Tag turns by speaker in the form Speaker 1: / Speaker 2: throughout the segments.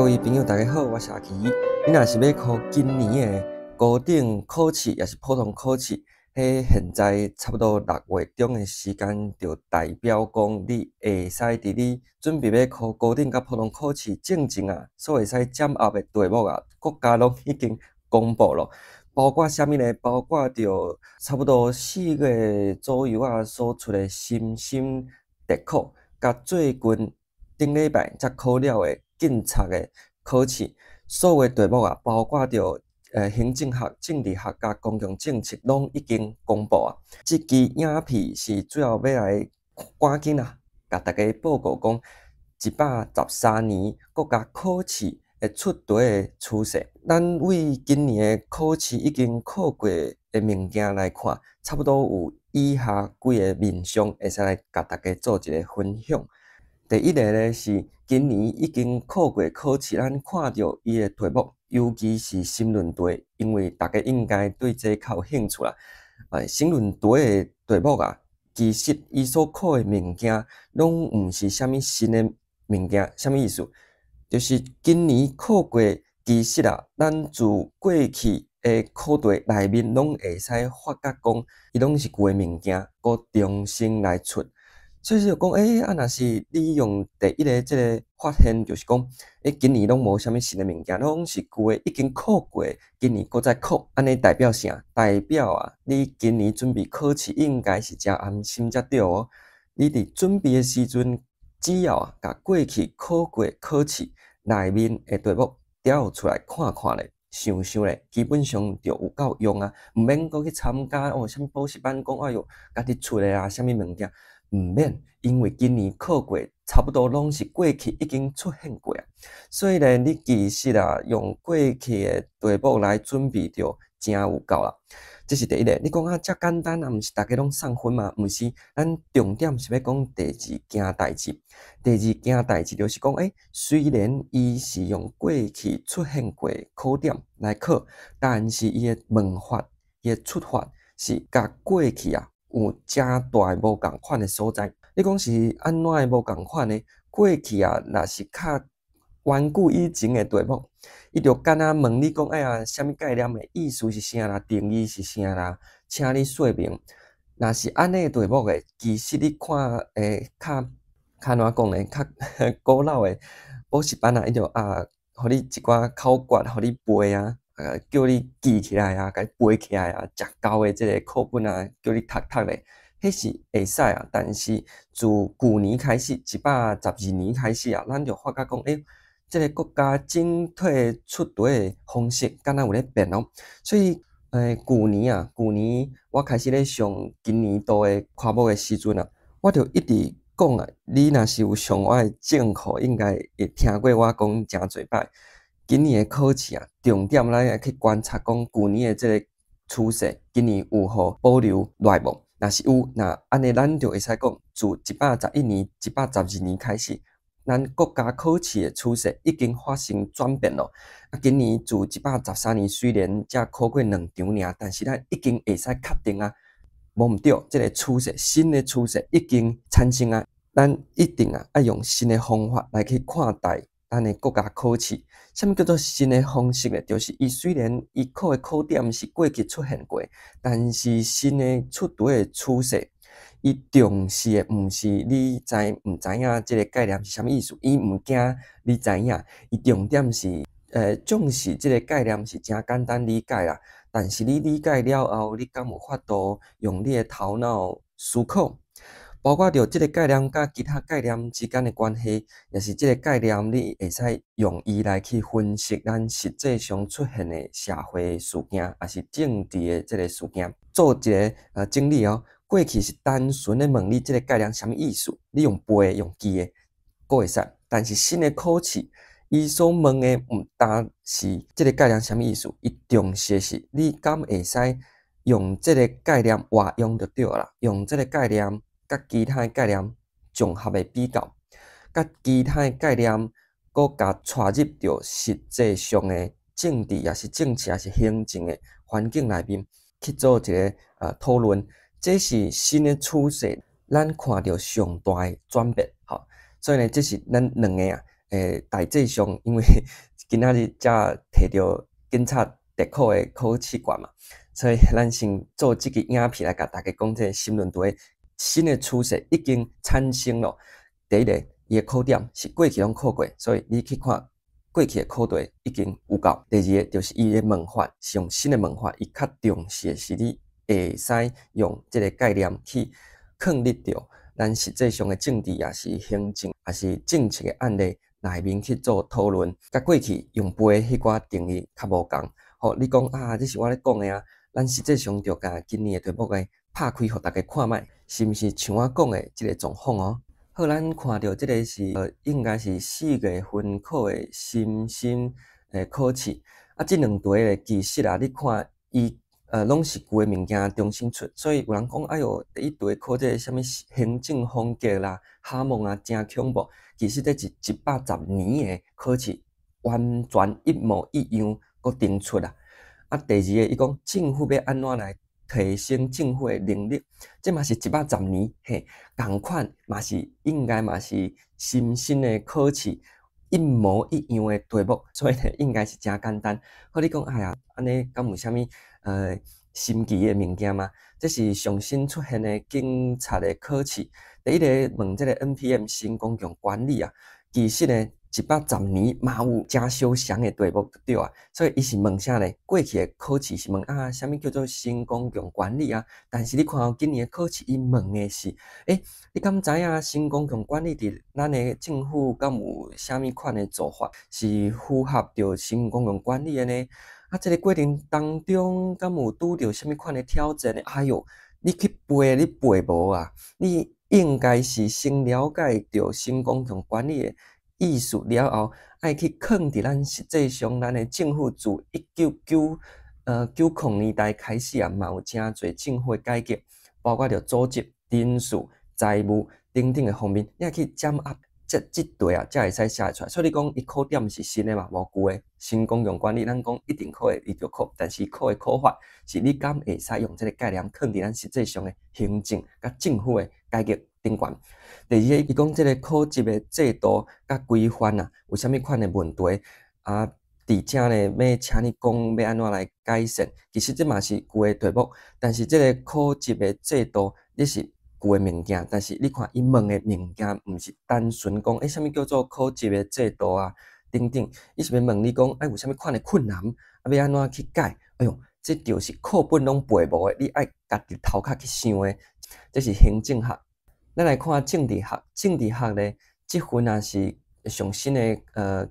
Speaker 1: 各位朋友，大家好，我是阿奇。你若是欲考今年的高等考試，抑是普通考試，彼現在差不多6月中的時間，就代表講你會使佇你準備欲考高等佮普通考試進前啊，所會使掌握的題目啊，國家攏已經公布了。包括啥物呢？包括著差不多4月左右啊，所出的新生特考，佮最近頂禮拜才考了的警察的考試，所有的題目啊，包括著行政學、政治學佮公共政策，攏已經公布啊。這支影片是主要欲來趕緊啊，共大家報告講，113年國家考試會出題的趨勢。咱為今年的考試已經考過的物件來看，差不多有以下幾个面向會使來共大家做一个分享。第一个咧是今年已經考過考試，咱看著伊的題目，尤其是申論題，因為大家應該對這較有興趣啦。申論題的題目啊，其實伊所考的物件，攏毋是啥物新的物件，啥物意思？就是今年考過，其實啊，咱自過去的考題內面攏會使發覺講，伊攏是舊的物件，閣重新來出。所以就講，啊，若是你用第一个這个發現，就是講，今年攏無啥物新的物件，攏是舊的已經考過，今年閣再考，按呢代表啥？代表啊，你今年準備考試應該是誠安心才對哦。你佇準備的時陣，只要啊，共過去考過考試內面的題目調出來看看咧，想想咧，基本上就有夠用啊，毋免閣去參加哦，啥物補習班講，哎喲，家己出的啊，啥物物件。毋免，因為今年考過差不多攏是過去已經出現過啊，所以咧，你其實啊，用過去的題目來準備就誠有夠啦。這是第一个。你講啊，遮簡單啊，毋是逐家攏送分嗎？毋是，咱重點是欲講第二件代誌。第二件代誌就是講，雖然伊是用過去出現過考點來考，但是伊的問法、伊的出法是佮過去啊有誠大的無仝款的所在。你講是按怎的無仝款呢？過去啊，若是較遠古以前的題目，伊就敢若問你講，哎呀，啥物概念的意思是啥啦？定義是啥啦？請你說明。若是按呢的題目的，其實你看較較按怎講呢？較古老的補習班啊，伊就啊，予你一寡口訣，予你背啊，叫你記起來啊，共你背起來啊，食厚的這个課本啊，叫你讀讀咧，彼是會使啊。但是自舊年開始，112年開始啊，咱就發覺講，這个國家整體出題的方式，敢若有咧變哦。所以，舊年啊，舊年我開始咧上今年度的科目的時陣啊，我就一直講啊，你若是有上我的正課，應該會聽過我講誠濟擺。今年的考試啊，重點咱愛去觀察講舊年的這个趨勢，今年有予保留落來無？若是有，那按呢咱就會使講，自111年、112年開始，咱國家考試的趨勢已經發生轉變咯。啊，今年自113年雖然才考過兩場爾，但是咱已經會使確定啊，無毋對，這个趨勢新的趨勢已經產生啊，咱一定啊愛用新的方法來去看待咱的國家考試。啥物叫做新的方式呢？就是伊雖然伊考的考點是過去出現過，但是新的出題的趨勢，伊重視的毋是你知毋知影這个概念是啥物意思，伊毋驚你知影，伊重點是，重視這个概念是誠簡單理解啦。但是你理解了後，你敢有法度用你的頭腦思考？包括著這个概念佮其他概念之間的關係，抑是這个概念你會使用伊來去分析咱實際上出現的社會事件，抑是政治的這个事件，做一个整理哦。過去是單純咧問你這个概念啥物意思，你用背的、用記的，閣會使。但是新的考試，伊所問的毋單是這个概念啥物意思，伊重視的是你敢會使用這个概念活用就對啦，用這个概念佮其他的概念綜合的比較，佮其他的概念，閣共帶入著實際上的政治，抑是政治，抑是行政的環境內面去做一个討論，這是新的趨勢，咱看著上大的轉變，吼。所以呢，這是咱兩个啊，大致上，因為今仔日才提著警察特考的考試卷嘛，所以咱先做這支影片來共大家講，這个申論題新的趨勢已經產生了。第一个，伊的考點是過去攏考過，所以你去看過去的考題已經有夠。第二个就是伊的問法是用新的問法，伊較重視的是你會使用這个概念去囥佇著咱實際上的政治，抑是行政，抑是政策的案例內面去做討論，佮過去用背彼寡定義較無仝。吼，你講啊，這是我咧講的啊，咱實際上就共今年的題目來拍開，予大家看覓，是毋是像我講的這个狀況哦？好，咱看著這个是應該是4月份考的新生的考試。啊，這兩題咧，其實啊，你看伊攏是舊的物件重新出，所以有人講，哎喲，第一題考這个啥物行政風格啦、哈夢啊，誠恐怖。其實這是110年的考試，完全一模一樣，閣重出啊。啊，第二个，伊講政府欲按怎來提升政府的能力，這嘛是一百十年，嘿，仝款嘛是應該嘛是新新的考試，一模一樣的題目，所以呢，應該是誠簡單。好，你講，哎呀，按呢敢有啥物新奇的物件嗎？這是上新出現的警察的考試。第一个問這个 NPM 新公共管理啊，其實呢，一百十年嘛有誠相像的題目對啊，所以伊是問啥呢？過去的考試是問啊，啥物叫做新公共管理啊？但是你看哦，今年的考試伊問的是，欸，你敢知影新公共管理佇咱的政府敢有啥物款的做法是符合著新公共管理的呢？啊，這个過程當中敢有拄著啥物款的挑戰呢？哎喲，你去背你背無啊？你應該是先了解著新公共管理的意思了後，愛去囥佇咱實際上，咱的政府自一九九九零年代開始啊，嘛有誠濟政府的改革，包括著組織、人事、財務等等的方面，你愛去掌握這題啊，才會使寫會出來。所以你講伊考點是新的嘛？無舊的新公共管理，咱講一定考的，伊就考，但是考的考法是你敢會使用這个概念囥佇咱實際上的行政佮政府的改革頂懸。第二个，伊講這个考級的制度佮規範啊，有啥物款的問題啊？佇遮呢，欲請你講欲按怎來改善？其實這嘛是舊的題目，但是這个考級的制度，你是舊的物件，但是你看伊問的物件，毋是單純講，欸，啥物叫做考級的制度啊？等等，伊是欲問你講，欸，有啥物款的困難，啊，欲按怎去改？哎喲，這就是課本攏背無的，你愛家己頭殼去想的。這是行政學。咱來看政治學，政治學咧，這份也是上新的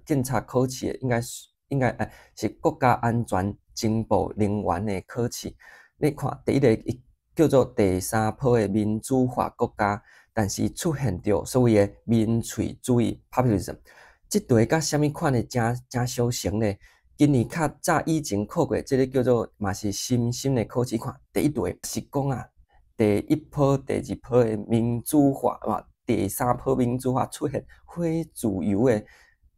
Speaker 1: 警察考試的，應該是應該欸是國家安全情報人員的考試。你看，第一个伊叫做第三波的民主化國家，但是出現著所謂的民粹主義（populism）。這題佮啥物款的誠誠相像呢？今年較早以前考過，這个叫做嘛是新新的考試。看第一題是講啊，第一波、第二波的民主化，哇，第三波民主化出現非自由的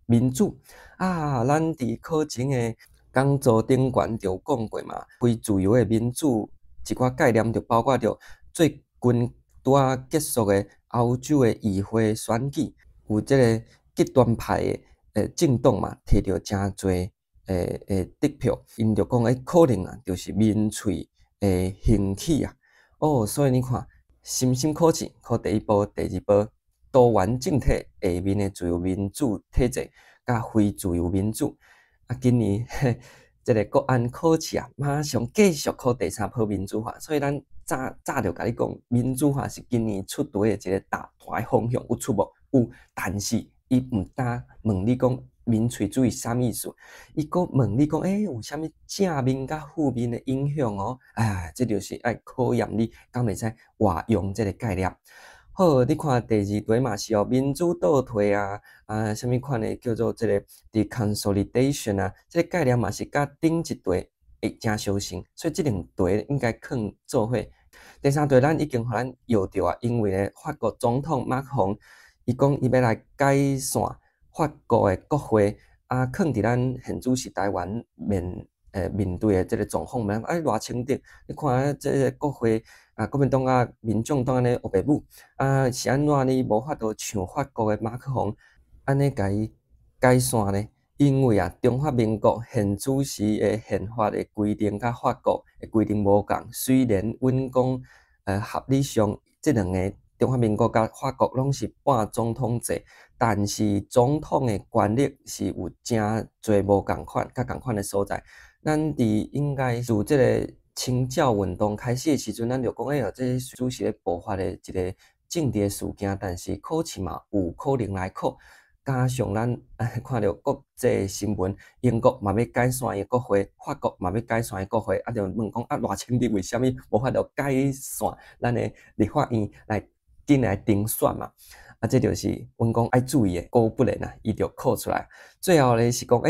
Speaker 1: 民主啊！咱佇考前的講座頂懸就有講過嘛，非自由的民主一寡概念就包括著最近拄仔結束的歐洲的議會選舉，有這个極端派的政黨嘛，摕著誠濟得票，𪜶就講欸，可能啊，就是民粹的興起啊。哦，所以你看，新新考試考第一波、第二波，多元政體下面的自由民主體制，佮非自由民主。啊，今年這个國安考試啊，馬上繼續考第三波民主化，所以咱早早就共你講，民主化是今年出題的一个大大的方向，有出無？有，但是伊毋單問你講民粹主義啥物意思，伊閣問你講，欸，有啥物正面佮負面的影響哦？啊，這就是愛考驗你敢會使活用這个概念。好，你看第二題嘛是哦，民主倒退啊，啊，啥物款的叫做這个 deconsolidation 啊，這个概念嘛是佮頂一題會誠相像，所以這兩題應該囥做伙。第三題咱已經予咱搖著啊，因為咧法國總統馬克宏伊講伊欲來解散法國的國會，啊，囥佇咱現主時台灣面對的這个狀況，啊，賴清德，你看啊，這个國會啊，國民黨佮民眾黨按呢烏白舞，啊，是按怎你無法度像法國的馬克宏按呢共伊解散呢？因為啊，中華民國現此時的憲法的規定佮法國的規定無仝，雖然阮講合理上，這兩个中華民國佮法國攏是半總統制，但是總統的權力是有誠濟無仝款，佮仝款的所在。咱佇應該自這个清教運動開始的時陣，咱就講，哎喲，這主是咧爆發的一个政治的事件，但是考試嘛有可能來考。加上咱看著國際新聞，英國嘛欲解散伊國會，法國嘛欲解散伊國會，啊，就問講啊，賴清德為啥物無法度解散咱的立法院來緊來重選嘛？啊，這就是阮講愛注意的，果不然啊，伊就考出來。最後咧是講，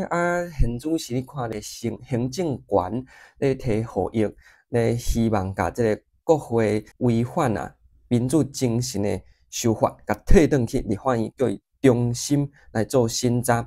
Speaker 1: 啊，現此時你看咧行政權咧提呼籲，咧希望共這个國會違反啊民主精神的修法，共退轉去立法院，叫伊重新來做審查。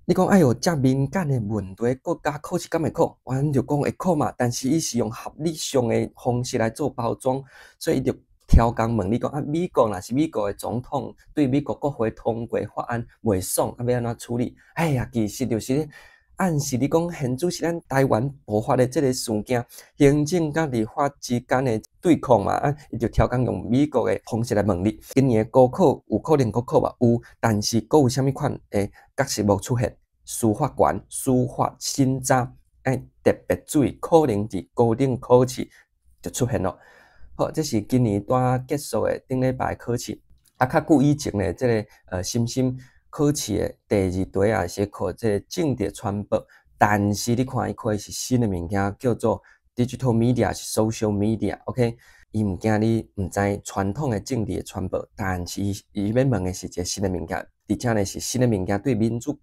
Speaker 1: 你講哎喲，遮敏感的問題，國家考試敢會考？阮就講會考嘛，但是伊是用合理上的方式來做包裝，所以伊就刁工問你講啊，美國若是美國的總統對美國國會通過法案袂爽，啊，欲按怎處理？哎呀，其實就是咧暗示你講，現此時咱台灣爆發的這个事件，行政佮立法之間的對抗嘛，啊，伊就刁工用美國的方式來問你。今年的高考有可能閣考無？有，但是閣有啥物款的角色無出現？司法權、司法審查，愛特別注意，可能佇高等考試就出現囉。好，這是今年拄結束的頂禮拜考試。啊，較久以前咧，這个新興考試的第二題也是考這个政治傳播，但是你看伊考的是新的物件，叫做 digital media 是 social media，OK？伊毋驚你毋知傳統的政治的傳播，但是伊伊欲問的是一个新的物件，而且呢是新的物件對民主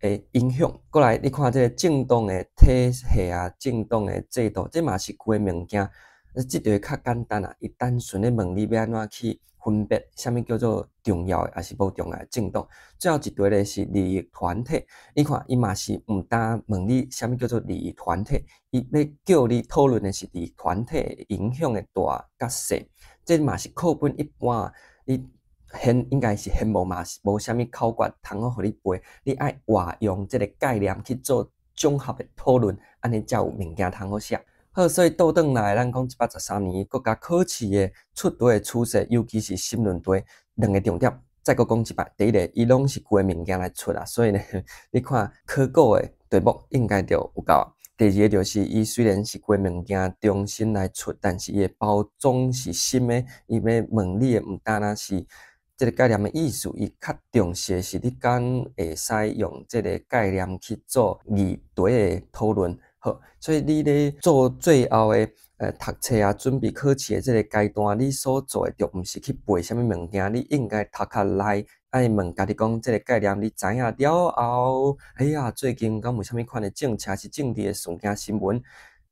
Speaker 1: 的影響。過來，你看這个政黨的體系啊，政黨的制度，這嘛是舊的物件。這題較簡單啊，伊單純咧問你欲按怎去分別啥物叫做重要的，抑是無重要的政黨。最後一題咧是利益團體，你看伊嘛是毋單問你啥物叫做利益團體，伊欲叫你討論的是利益團體影響的大佮細。這嘛是課本一般，你現應該是現無嘛是無啥物口訣通好予你背，你愛活用這个概念去做綜合的討論，按呢才有物件通好寫。好，所以倒轉來，咱講113年國家考試的出題的趨勢，尤其是申論題，兩个重點，再閣講一擺。第一个，伊攏是舊的物件來出啊，所以呢，你看考古的題目應該就有夠啊。第二个就是，伊雖然是舊的物件重新來出，但是伊的包裝是新的，伊欲問你的毋單單是這个概念的意思，伊較重視的是你敢會使用這个概念去做議題的討論。好，所以你咧做最後的讀冊啊，準備考試的這个階段，你所做的就毋是去背啥物物件，你應該頭殼內愛問家己講，這个概念你知影了後，哎呀，最近敢有啥物款的政策是政治的事件新聞，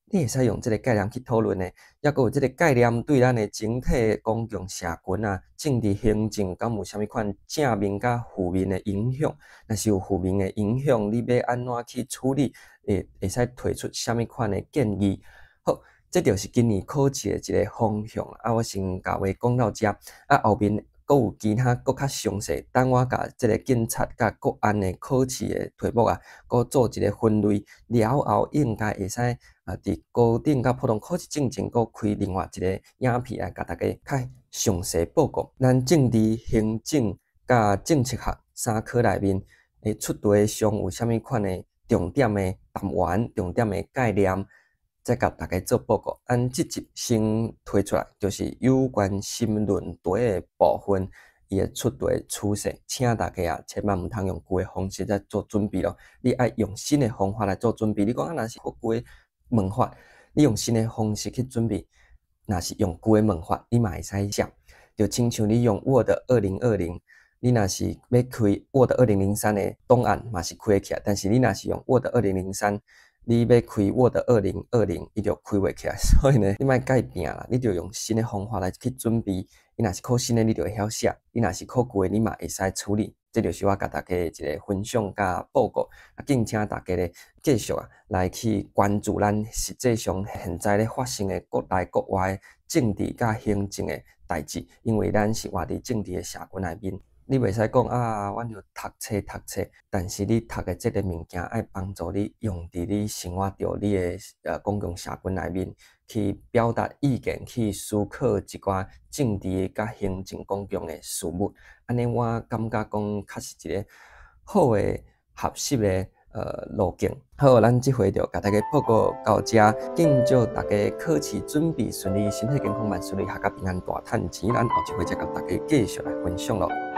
Speaker 1: 你會使用這个概念去討論的，抑閣有這个概念對咱的整體公共社群啊、政治行政敢有啥物款正面佮負面的影響？若是有負面的影響，你欲按怎去處理？會使提出啥物款的建議？好，這就是今年考試的一个方向。啊，我先共話講到遮，啊，後面閣有其他閣較詳細，等我共這个警察佮國安的考試的題目啊，閣做一个分類了後，應該會使啊，佇高等佮普通考試進前，閣開另外一个影片來共大家較詳細報告。咱政治、行政佮政策學三科內面，會出題上有啥物款的重點的單元、重點的概念，再共大家做報告。咱這集先提出來，就是有關申論題的部分，伊的出題趨勢，請大家啊，千萬毋通用舊的方式來做準備囉。你愛用新的方法來做準備。你講啊，若是舊的問法，你用新的方式去準備；若是用舊的問法，你嘛會使寫。就親像你用 Word 2020，你若是欲開 Word 2003的檔案，嘛是開會起來。但是你若是用 Word 二零零三，你欲開 Word 2020，伊就開袂起來。所以呢，你莫共伊拚啦，你就用新的方法來去準備。你若是考新的，你就會曉寫；你若是考舊的，你嘛會使處理。這就是我共大家的一个分享佮報告。啊，敬請大家咧繼續啊來去關注咱實際上現在咧發生的國內國外政治佮行政的代誌，因為咱是活佇政治的社群內面。你袂使講啊，阮著讀冊讀冊，但是你讀的這个物件愛幫助你用佇你生活中，你的公共社群內面去表達意見，去思考一寡政治佮行政公共的事務。按呢，我感覺講較是一个好的學習的路徑。好，咱這回就共大家報告到遮，敬祝大家考試準備順利，身體健康，萬事如意，闔家平安，大趁錢。咱後一回再共大家繼續來分享囉。